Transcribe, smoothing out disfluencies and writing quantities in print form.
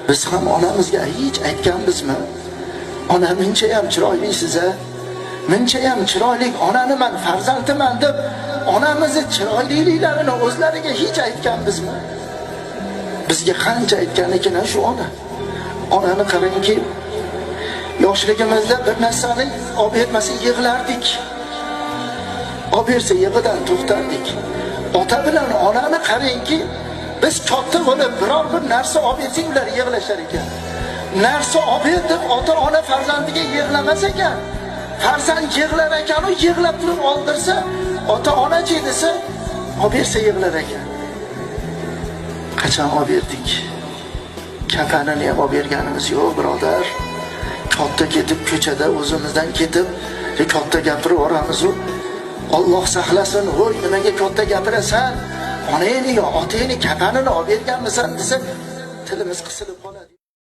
Biz ham onamizga hech aytganmizmi? Ona, munchayam chiroylisiz a? Munchayam chiroyli onani man farzandiman deb onamizni chiroyliliklarini o'zlariga hech aytganmizmi? Bizga qancha aytgan ekan shu ona. Onani qarangki, yoshligimizda bir narsani olib bermasa yig'lardik. Olib bersa yig'idan to'xtardik. Ota bilan onani qarangki, biz katta bo'lib biror bir narsa olib bersak, ular yig'lashar ekan. Narsa olib ber deb ota ona farzandiga yig'lamas ekan. Farzand yig'lar ekan, u yig'lab turib oldirsa, ota onachi desa, olib bersa yig'lar ekan. Qachon olib berdik? Kafanini ham olib berganimiz yo'q, birodar. Katta ketib ko'chada o'zimizdan ketib katta gapirib yuboramiz u. Alloh saqlasin, voy, nimaga katta gapirasan? Onangni yo otangni kafanini olib berganmisan desa, tilimiz qisilib qoladi.